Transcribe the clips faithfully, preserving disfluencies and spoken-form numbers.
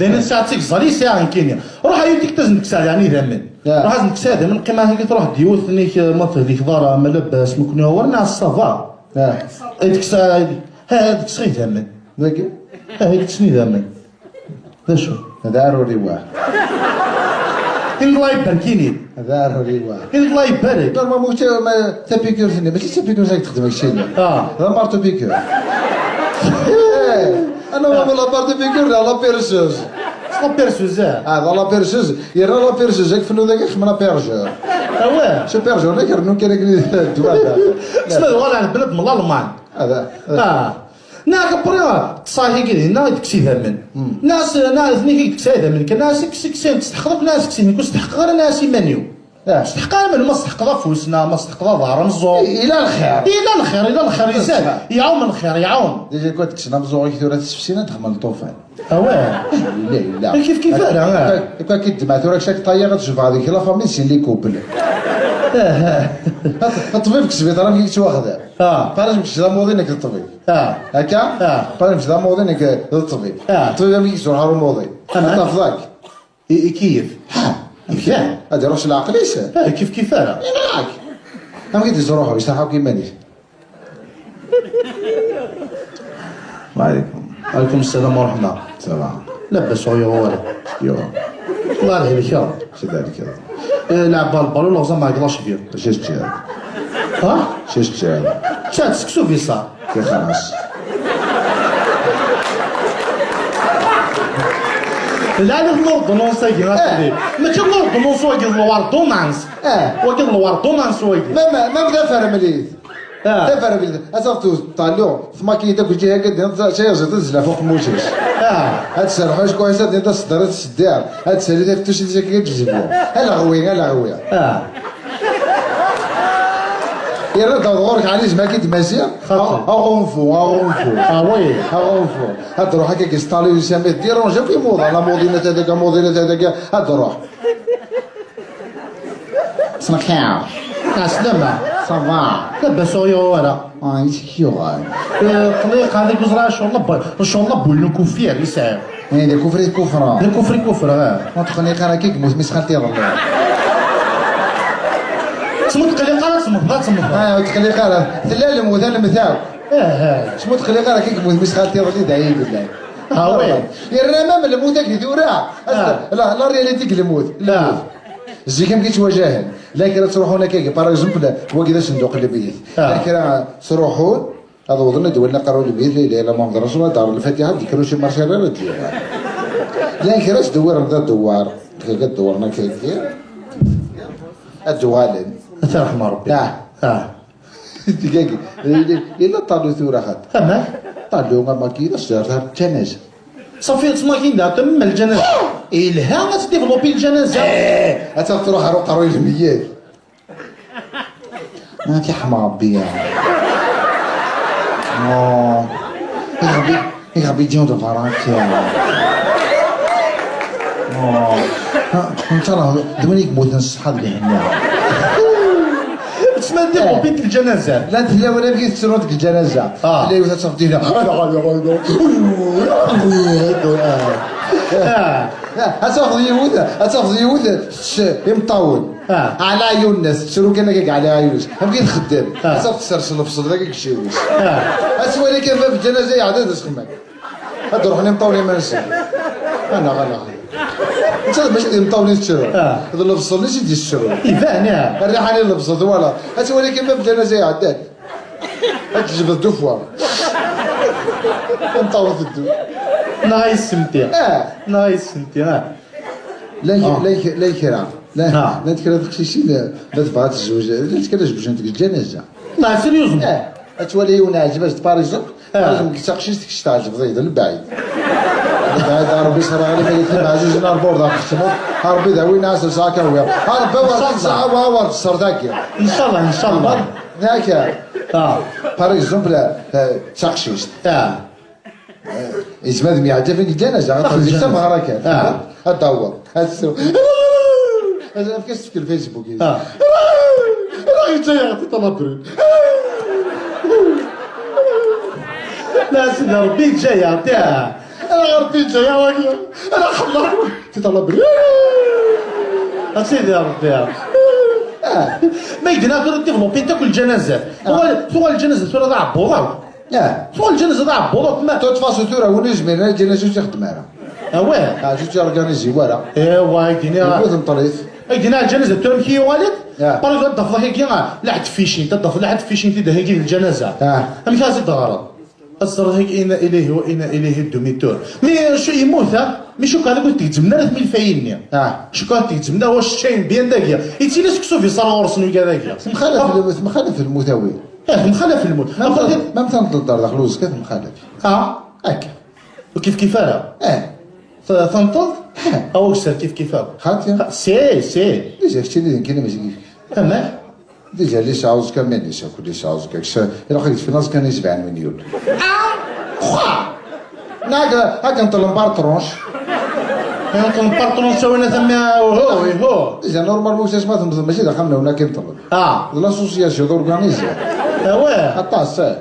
Dayen, tesɛa d tigẓal i sɛiɣ nekkini. Ruḥ a Yuti, kkes-as nek-, sɛiɣ idammen. Ah. Ruḥ ad nek-, sɛiɣ idammen, qqim ahi, truḥ-d yiwet-nnek, eh, ma tebdi kḍar, eh, ma labas, ma kunwi, awren, ah, ça va. Ah. Ad kkes-, eh, ha, ad kkseɣ idammen. Dagi? Ah, ad kksen idammen. D acu? Hada aruri wa. Inḍla ibarkini. Hada aruri wa. Inḍla ibarek. Normalement, mačči ma tapikurt-nni, mačči d tapikurt ay txeddem, keččini. Ah. D amartu pikurt. Eh, ana ma la part de pikurt, la perceuse. La perceuse, ah. Ah, d la perceuse. Yerra la perceuse, ak fennu dagi xemna perjeur. Ah ouais. Ce perjeur, la yernu kra kra ddwa da. Sma d wala bnadem n Lalman. Hada. Ah. Neɣ après, ṭṣaḥ-agi dinna i d-tekkes idammen. Hmm. Neɣ s-, neɣ d nekk i d-tekkes idammen kan, neɣ s-, s-, s-, testeḥqeḍ akk, neɣ s-, s-, nekk ur steḥqeɣ ara, neɣ s iman-iw. Ah. Ur steḥqeɣ ara, ma steḥqeḍ afus, neɣ ma steḥqeḍ aḍar, ameẓẓuɣ. Ila lxir. Ila lxir, ila lxir, izad. Iɛum lxir, iɛum. Déjà, kwan tekksen ameẓẓuɣ-ik tura, tesfsin ad xedmen ṭufan. Ah ouais. Illa, illa. Kif kif ara, ah. Kwan, kwan ki ddmeɣ tura, kcak ṭayyaɣ ad tjebɛeḍ deg la famille, c'est les couples. Ah, ah. Ṭṭbib deg sbiṭar, amek i yettwaxdam? Ah. Par exemple, kečč d amuḍin nekk d ṭṭbib. Ah. Akka? Ah. Par exemple, kečč d amuḍin nekk d ṭṭbib. Ah. Ṭṭbib amek i yettruḥ ɣer umuḍin? Ah. Ad tafeḍ ak. I, ikeyyef. Ha. Ikeyyef. Ad iruḥ s leɛqel-is. Ah, kif kif ara. Yenɣa-k. Amek i d-yettruḥu? Yesraḥ akk iman-is. Wa alaikum. Wa alaikum salam wa rahma. Ça va. Labas, ur yuɣ wara. Yuɣ. Allah yehlek-aɣ. C'est-à-dire que... Eh, lɛeb ɣer lbalun, neɣ ẓameɣ deg lacbi. Acu teččiḍ? Ha? Acu teččiḍ? Ččant seksu biṣar. Kif xalas. Lɛali l'ordonnance-agi, a sidi. Mačči l'ordonnance-agi, d l'ordonnance. Eh. Wagi d l'ordonnance wagi. Même, même d afermlit. Ah. D afermlit. Ad tafeḍ ṭallu, tmakinit akk ǧiha akka din, tayaziḍt tezla fuq uqemmuc-is. Ah. Ad tserreḥ acku ass-a din taseddarit tseddiɛ. Ad tsali tafettust-is akka ad tezbu. Ala ɣwi, ala ɣwi. Ah. Yerra-d ɣur-k ɛli zmak i d-masi. Xaṭer. Aɣunfu, aɣunfu. Ah, oui. Aɣunfu. Ad d-ruḥ akka yesṭali Sami, d-iranj akk imuḍan, amuḍin ata dagi, amuḍin ata dagi, ad d-ruḥ. Ssneɣ-k. Ɛeslama. Ça va. Labas ur yuɣ ara. Ah, i tt-yuɣal. Eh, ṭliq, hadi guẓra, ncallah bu-, ncallah bu-, le kufir, yesɛa. Eh, le kufri kufra. Le kufri kufra, eh. Ma tqelliq ara kik, yemmut mmi-s xalti iḍelli. Ur tqelliq ara, temmut, ad temmut. Ah, ur tqelliq ara. Tella lmut, a lmut akk. Eh, eh. Ur tqelliq ara kik, yemmut mmi-s xalti iḍelli, d ayen yellan. Ah, oui. Yerna ma lmut-agi tura, ah, la, la réalité deg lmut. Ah. Zik amek i ttwajahen. Llan kra ttruḥun akka, par exemple, wagi d asenduq n lmeyyet. Ah. Llan kra ttruḥun, ad awḍen ad d-walin aqerru n lmeyyet, la ilaha illa Muḥemmed Rasul, ad d-ɣren Lfatiḥa, ad d-ikkren ucimar cariṛ, ad d-yuɣal. Llan kra ttdewwiren d adewwar, ad dewwren akka, ad d-uɣalen. Ad t-yerḥem Ṛebbi. Ah. Ah. Dagi, yella ṭalu tura xaṭ. Amek? Ṭalu, ama kina, s-, s-, s-, ǧanaza. Safi, ttmakin da, temmel ǧanaza. Ilha, ad tdivlupi lǧanaza. Eh, ad taf truḥ ɣer uqerruy n lmeyyet. Ah, ki ḥma Ṛebbi, ya. Oh. Ṛebbi. Iɣbi ǧiw d barak. Oh. Ha, ncallah d win i yemmuten ṣṣeḥḥa d lehna. Tesma d tiqubit n lǧanaza. Llant tlawin amek i tettrunt deg lǧanaza. Ah. Tella yiwet ad tafeḍ dina. Ah. Ah, ad tafeḍ yiwet, ad tafeḍ yiwet tečč imeṭṭawen. Ah. Ɛla ɛyun-nnes, tettru kan akka deg ɛla ɛyun-nnes. Amek i txeddem? Ah. Ad tafeḍ tessers lebṣel dagi deg iciwi-s. Ah. Ad twali kan bab lǧanaza iɛedda d asexman. Ad d-ruḥen imeṭṭawen iman-nsen. Anaɣ, anaɣ. Netta mačči d imeṭṭawen i tettru. Ah. D lebṣel-is i d-yettru. Iban, ah. Rriḥa-nni n lebṣel, twalaḍ. Ad twali kan bab lǧanaza iɛedda-d. Ad tejbed deux fois. Imeṭṭawen teddu. Neɣ ay semti. Ah. Neɣ ay semti, ah. Llan k-, Ah. llan k-, llan kra. Llan, Ah. llant kra teqcicin, eh, ma tebɣa ad tezweǧ, llant kra zewǧent deg lǧanaza. Neɣ sérieusement. Eh, ad twali yiwen ɛjeb-as-d, par exemple, Ah. par exemple, deg taqcict kečč tɛejbeḍ-iyi d lebɛid. Lebɛid, a Ṛebbi, ṣṣreɣ ɣalib, a yetma ɛzizen, a Ṛebbi, ur d-aɣ-txeṣṣmeḍ. A Ṛebbi, dawi-n-as, nesɛa kan wiyaḍ. A Ṛebbi, wer Inchallah. Ttesɛa, wer tṣer dagi. Inchallah, inchallah. Yak. Ah. Par exemple, eh, d taqcict. Ah. Yezmer ad myeɛǧaben deg lǧanaza, ad Ax, txedmeḍ lǧanaza. Tameɣra kan. Ah. Ad d-taweḍ. Ad tsew. Ad, ad tefk-as tefk lfacebook-is. Ah. Ad aɣ-yeǧǧa yaɣ-d ṭalabrun. La, sidi Ṛebbi yeǧǧa yaɣ-d, ah. Ala ɣer pizza, ya wagi. Ala xelleɣ. Ti tala bri. A sidi Ṛebbi. Ah. Ma yedna tura développé-tent akk lǧanazat. Ah. Tuɣal, tuɣal lǧanazat tura d aɛebbuḍ-aw. Ah. Tuɣal lǧanazat d aɛebbuḍ-aw. Ma de toute façon, tura win ur yezmiren ara lǧanaza ur tt-ixeddem ara. Ah ouais. Ah, ur tt-organizi wara. Ewa, ay d-iniɣ. Yewwi-t nṭel-it. Ay d-iniɣ lǧanazat tura amek i yuɣal-d? Ah. Par exemple, ad d-tafeḍ akka, ah, lḥedd ficin, ad d-tafeḍ lḥedd ficin ti d ahigi d lǧanaza. Ah. Amek ara tt-id-teɣreḍ? Ad teẓreḍ hik ina ilayhi wa ina ilayhi demi-tour. Mi acu yemmut, ha? Mi cukkeɣ deg ur t-tgezzmem ara tmilfayin-nni. Ah. Cukkeɣ tgezzmem, wa ccayen bien dagi. Yettili seksu fi ṣṣara ɣur-sen wigad-agi. Temxalaf l-, temxalaf lmutawi. Eh, temxalaf lmut. Ma mtan-, ma mtan tleddar daxel uzekka temxalaf. Ah. Akka. Ur kif kif ara. Eh. Ta-, tanṭeḍ? Eh. Aw, akser kif kif akk. Xaṭi. Xa-, si, si. Déjà, keččini d nekkini mačči kif kif. Amek? Déjà, li sɛuẓ kan, mani sa kulli sɛuẓ kan. Ksa, ilaq ad yetfen aẓ kan i sebɛin milyun. Ah! Xa! Nak, akken ṭṭlen par tranche. Akken ṭṭlen par tranche, sawin a tammi, uhu, ihu. Déjà, normal, ma usas ma temmteḍ, mačči d axxam-nwen akken ṭṭlen. Ah. D l'association d'organisé. Ah ouais. Aṭas, eh.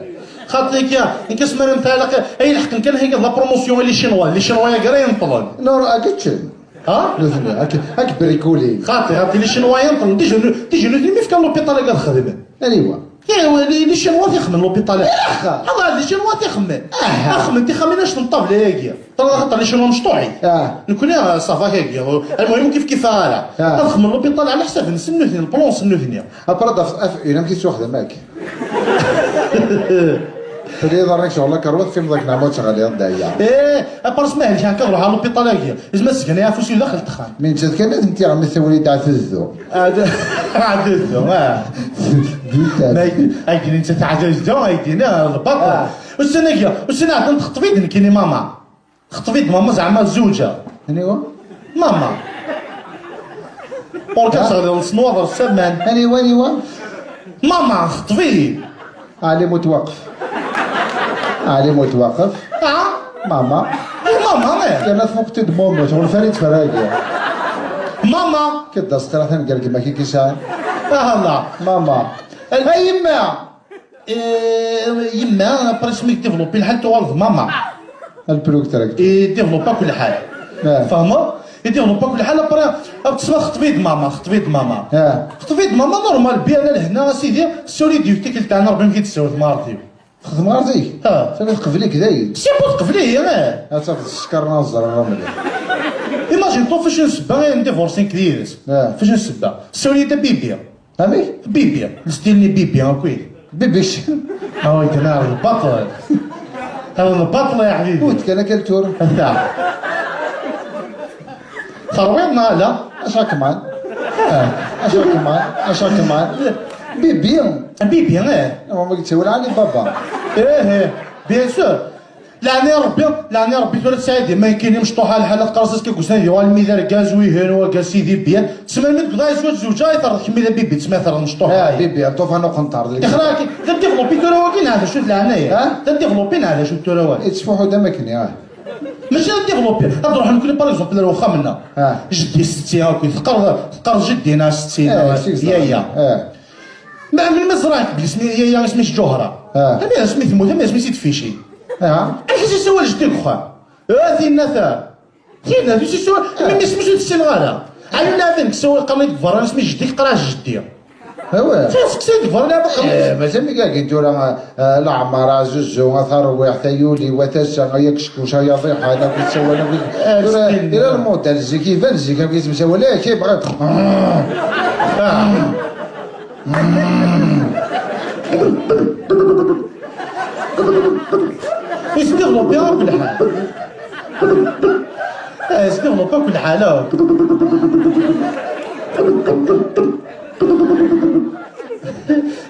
Xaṭi kya, nekk asma nemtɛalaq, ay lḥeqen kan higi d la promotion i les Chinois. Les Chinois-agi ara yenṭlen. Non, akken ččen. Ha? Nutni, ak, ak brikuli. Xaṭi, xaṭi, les Chinois yenṭlen, déjà nu-, déjà nutni mi fkan l'hôpital-agi ad xedmen. Aniwa? Iwa, les, les Chinois t-ixemmen l'hôpital-agi. Axa. Ḥaḍer, les Chinois t-ixemmen. Aha. Xedmen tixxamin acu n ṭṭabla yagi. Tala xaṭer les Chinois mecṭuḥit. Ah. Nekni, ah, ça va yagi. Almuhim kif kif ara. Ah. Ad xedmen l'hôpital ɛla ḥsab-nsen nutni, le plan-nsen nutni. Après, daf, af, une amek yettwaxdam akka. Tuli ḍarnek ɣer la karwa, teqqimeḍ akken ɛmud teɣliḍ d aya. Eh, apars ma helkeɣ akka, ruḥ ɣer l'hôpital-agi. Izmer sgan afus-iw daxel texxamt. Mi nettat kan ad ntiɣ mi tawri d ɛtuddu. Ɛtuddu, ah. Dita. Ma ay-, aydi nettat ɛtuddu, aydi-nni, ah, d baṭel. Ah. Ussan-agi, ussan ɛeddan texṭeb-iyi-d nekkini mama. Texṭeb-iyi-d mama zeɛma zewǧeɣ. Aniwa? Mama. Ur kan teɣliḍ s nwaḍer s aman. Aniwa, aniwa? Mama, texṭeb-iyi. Ali Mutwaqef. Ali Mutwaqef. Ah? Mama. Eh, mama, eh. Kana tfuqeḍ-id mama, ur tefri tferragi. Mama. Kidda s tira taneggargma kiki sɛan. Ah, Allah. Mama. Ay, yemma. Eh, yemma, après mi développé lḥal tuɣal d mama. Alpluk trak. I développé akk lḥal. Ah. Tfehmeḍ? I développé akk lḥal, après, ad tesma texṭeb-iyi-d mama, texṭeb-iyi-d mama. Ah. Texṭeb-iyi-d mama, normal, bien, ala lehna, a sidi, sori-d yiwet tikkelt ɛna Rebbi mi k-id-tessawel tmɣart-iw. Txedmeḍ zik? Ah. Sami tqebl-ik dayen. Si bu tqebl-iyi, eh. Ad tafeḍ sskeṛ n aẓer ara mliḥ. Imagine-toi fac n ssebba i ndivorsi nekk d yid-s. Ah. Fac n ssebba. Sori-d a bibi. Amek? Bibi. Lstil-nni bibi, akk-it. Bibi-k. Awa, iddem ar lbaṭel. Ar lbaṭel, ya ḥbibi. Ur d-kan akka ltur. Ata. Terwiḍ neɣ ala? Acu akman? Ah, acu akman? Acu akman? Bibi. Bibi, eh. Awa, ma yettawel Ali Baba. Eh, eh, bien sûr. Leɛna Rebbi, leɛna Rebbi, tura tesɛiḍ dima nekkini mecṭuḥa lḥala, teqqareḍ-as kan deg usnan yuɣal mi d argaz, wihin, wargaz, sidi, bien. Tesma mi tebda yezweǧ zewǧa, i terreḍ kemmi d abibi, tesma i terreḍ mecṭuḥa. Ah, bibi, ṭufan uqenṭar. Ixra-k, d développé tura wagi neɣ d acu d leɛnaya? Ha? D développé neɣ d acu tura wagi? Yettfuḥu-d am akken, ah. Mačči d développé. Ad ruḥen nekkni, par exemple, ar wexxam-nneɣ. Ah. Jeddi setti akk, teqqareḍ, teqqareḍ jeddi neɣ setti, eh, neɣ yaya. Eh. Ma, melmi ẓriɣ-k belli isem-, yaya isem-is Ǧuhra? Ah. Ama d asmi temmut, ama d asmi-s i tfici. Ah. Amek i s-isawal jeddi deg uxxam? Ah, tinna ta. Tinna, tu s-isawal, ah, melmi isem-is ur tessineḍ ara? Ɛli Laɛbin, issawal qqaren-d deg berra isem-is jeddi-k, qraɛ jeddi. Awa. Seqsi-d deg berra, Laɛbin. Eh, mazal mi gagin tura, ah, Leɛmer, Ɛzuzu, a Tarwiḥt, a Yuli, wa tasa, a Yakeckuc, a Yaḍiḥan, akk issawal, akk. Ah, tura, ila lmudal zik, iban zik, akk isem sawal, eh, kif, ah. Ah. Isdéveloppé akk lḥal. Eh, isdéveloppé akk lḥal, ah.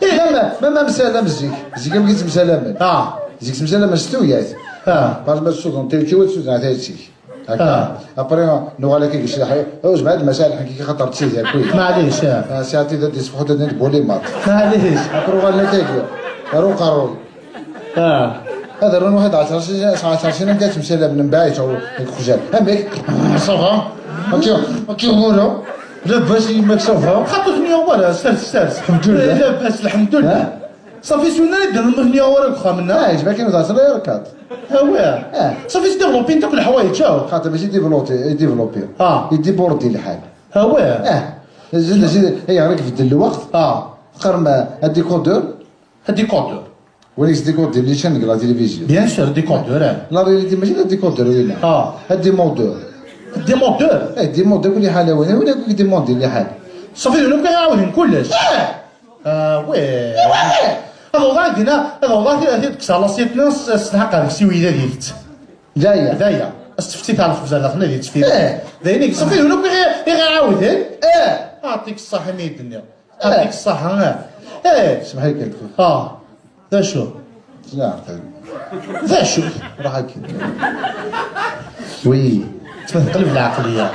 Eh, même, même amsalam zik. Zik amek i ttemsalamen. Ah. Zik ttemsalamen s tuyat. Ah. Parce que ma tsuḍen tayet-iw, ad suḍen tayet-ik. Akka. Ah. Après, nuɣal akka gis leḥya. Ur zmad ma sɛa lḥenki xaṭer d tidi akk. Maɛlic, ah. Ah, sɛa tidi ad d-isfuḥu d bulimaṭ. Maɛlic. Après, uɣalen akka gi. Ar uqerruy. Ah. Ad rrun waḥed ɛecra snin, ɛecra snin, am gattemsalamen mbaɛid, ur, deg uxjal. Amek? Ça va? Akka, akka, ɣura. Labas, yemma-k ça va? Xaṭer-nni, wala, sers, sers. Lḥemdulillah. Labas, lḥemdulillah. Ah. Safi, s winna i d-nemmekni awal deg uxxam-nneɣ. Ah, yeɛjeb-ak ad tɛeṣleḍ yerkad. Awi. Ah. Safi, s-développin-t akk leḥwayeǧ, aw. Xaṭi, mačči développé, i développé. Ah. I débordé lḥal. Awi. Ah. Zid, zid, ay, ɣer-k beddel lweqt. Ah. Teqqarem, ah, adécodeur. Adécodeur. Wali s-décodeur les chaînes de la télévision. Bien sûr, adécodeur, ah. La réalité, mačči d adécodeur, wina. Ah. Adémodeur. Adémodeur? Eh, démodeur, kul ḥal, wina, wina, kul démodeur, lḥal. Safi, d nekk i ɛawden kullec. Ah. Ah, oui. Ad awḍeɣ dinna, ad awḍeɣ ti-, ti-, deg salaṣyat-nni s, s lḥeqq deg-s i wiyda d tidet. D aya. D aya. As teftit ar lxebza daxel ad yettfiri. Eh. D ayen i yeṣfi d nekk i ɣ-, i ɣ-iɛawden. Eh. Aɛṭik ṣṣaḥ imi i d-nniɣ. Eh. Aɛṭik ṣṣaḥ, eh. Eh. Semḥ-iyi kan. Ah. D acu? D aɛqil. D acu? Ruḥ akin. Oui. Teqleb lɛaqliya.